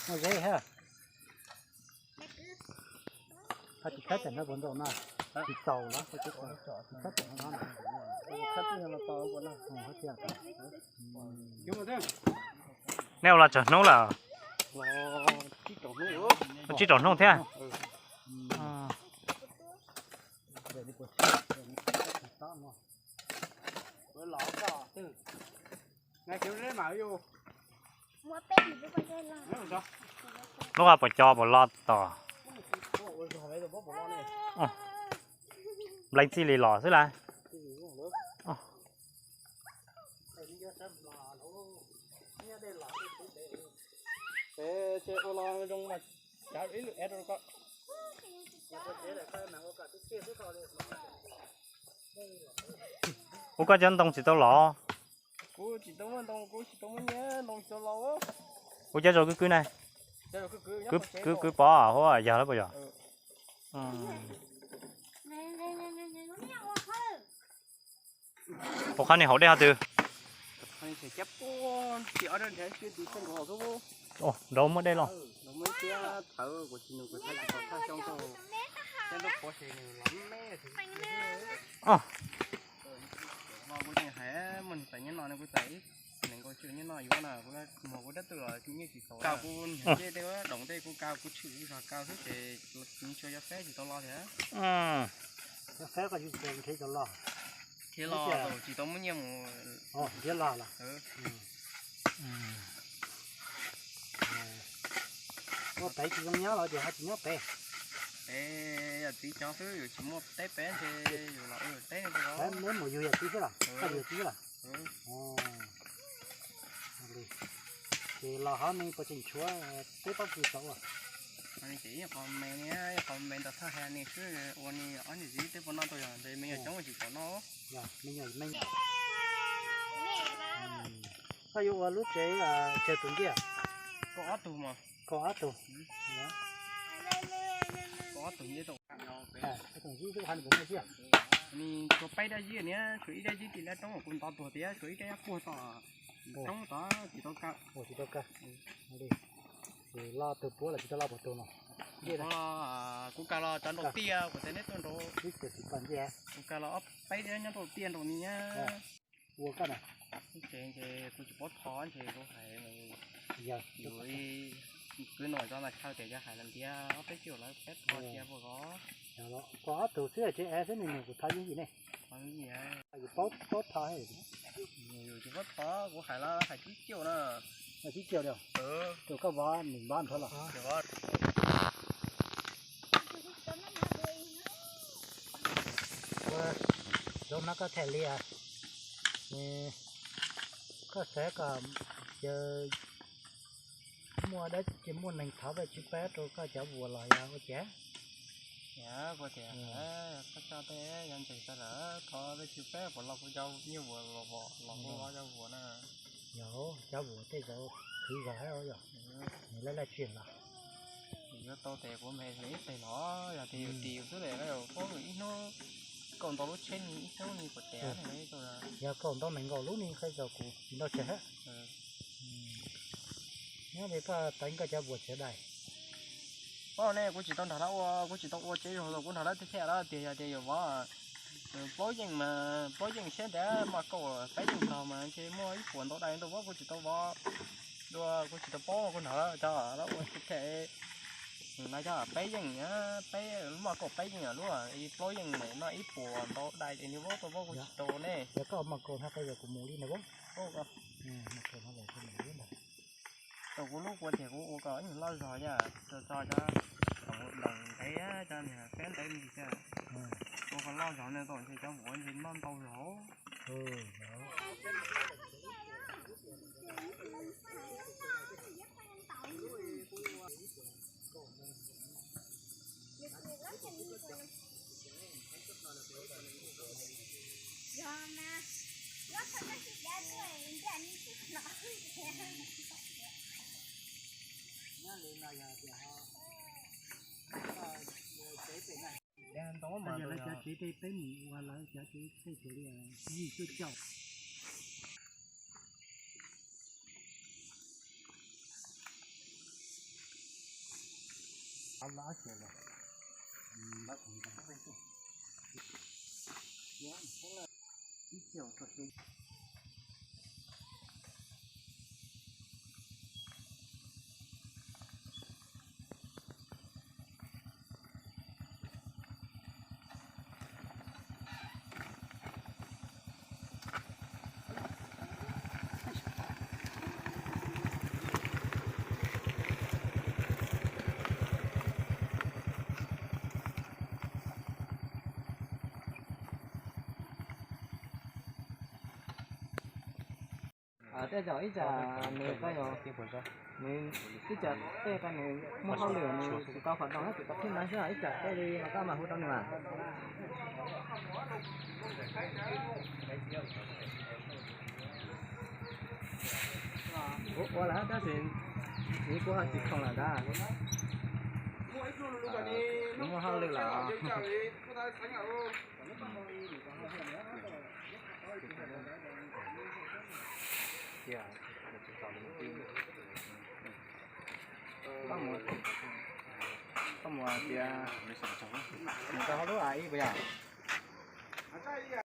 Muaj zeb thiab. Hab tsis khawb tam no puas ntaus no? Tsis txaus los? Tsis khawb tam no no. Nej ua los tsawg hnub lawm? Tsib rau hnub thiab. Lub qab puas co puas lo tom? Nplees txij li los xwb las. Ua koj cov ntoo tsis tau los? Kuv cov zoo kwv kwv na. Kwv kwv pov huab yog lawm puas yog? Ua qhov ni haus dej ho twg? Nraud muaj dej los? Kuv txais ib nees nkaum tswm nyob no yuav na, kuv muag kuv dab tw los nyiaj tsis txaus, kaw kuv niam tej doom tej kuv kaw kuv tshwm zog kaw xwb ces tsuas yog feb tsis tau los thiab. Feb koj tsis tau nrhiav tau los, nrhiav los tsis tau muaj nyiaj mus, nrhiav los los. Ua pem tsis zoo nyob los ces ho tsis nyob pem. Es yog txiv cov xwb yus tsis muaj teb pem ntshe yus los ua teb. Peb mus yug yog txiv xwb los, koj yug txiv xwb los? Ces los hov ne puas tseem tshuav peb pob kws tau ua? Ces ib qho me, ib qho me ntawd thaj hais ne xwb, ua ne ob niam txiv twb puas noj tau yog ntshe me nyuam coob tsis pom noj. Koj yuav ua lub tsev tsawg tus ntiag? Kaum ob tug mas. Kaum ob tug. Kaum ob tug ntiag. Ni tshuav peb dab zib niag, tshuav ib dab zib tim lab roob kuv ntov tuag tias tshuav ib dab zib puag tom roob tod tsis tau kaw. Tsis tau kaw. Ces lo tug puav los tsis tau lo puas tug no? Kuv kaw los cov nraum tiaj kuv tias neb tuaj nraud. Ib txwm tsis pom ntiag. Kuv kaw los ob peb dab nyob nraum tiaj nraum ni. Ua koj na. Ces kuv tsis paub thov ntshe kuv hais yus kwv no tso mas chaw tias yog hais los ntiag ob peb caug lawm peb thov cia puas kov. Koj ob tug xwb tsev es xwb nws nug kuv thov yeeb yim ne. Yus paub, paub thov. Yus tsis paub thov kuv hais los hais tsib caug na. Tsib caug li. Tus koj vov nws vov nrho los. Ua, zoo no koj them li, koj xav kom ces muaj dab tsi muaj neeg thov peb tswv peb rau koj cov vuas los yog ua cas? Kuv tias koj coj tej yov ntses coj lawm thov peb tswv peb puas los kuv cov nyuj vuas los los kuv los cov vuas na. Yog cov vuas tej zaum khwv zog thiab yog nws laj laj tsis los. Yuav tau tes kuv me ib teg los yog tias yus ris yus xwb es koj yuav paub ib hnub kaum ntau lub tsheb ni ib hnub ni puas tes. Yog kaum ntau nees nkaum lub ni qhov tsaus kuv tsis ntau tsawg thiab. Nyob li koj teev koj cov vuas tsev dais. Paub ne kuv tsis tau nrog lawv ua, kuv tsis tau ua tsev zog los kuv nrog lawv thiaj lawv tias yog tias yuav vov plaub yeej mas plaub yeej siab ntev mas kaum peb yeej nrog mas ntshe muaj ib puas ntau dais ntau vov kuv tsis tau vov dua kuv tsis tau paub kuv nrog lawv cov lawv ua thiaj no cov peb yeej peb muaj kaum peb yeej lub plaub yeej noj ib puas ntau dais es nws vov tau vov kuv tsis tau ne. Yog koj muaj kaum no koj yuav kuv mus li no vov. Tau kuv lub kuv tias kuv ua kom ib nyuag loj zog yom, tso tso cov toom deev cov niag peb ntev ntsis thiab. Ua kom loj zog ne tau ntshe cov vuas ntshe noj ntau zog. Lawv cov tsev tej peb mus ua lawv cov tsev tej tias li yim cuaj caum. Tej zaum ib tsam nws, nws ib tsam tej ko nws muaj hauj lwm nws tsis tau qhov doos, tsis tau phim mas xwb, ib tsam tej li no koj mam hu rau nws mas. Kuv ua lawm tab sis nws kuj ho tsis khoom lawm ntag. Nws muaj hauj lwm lawm. Koj mus tias nws tau hauj lwm ib puas yog?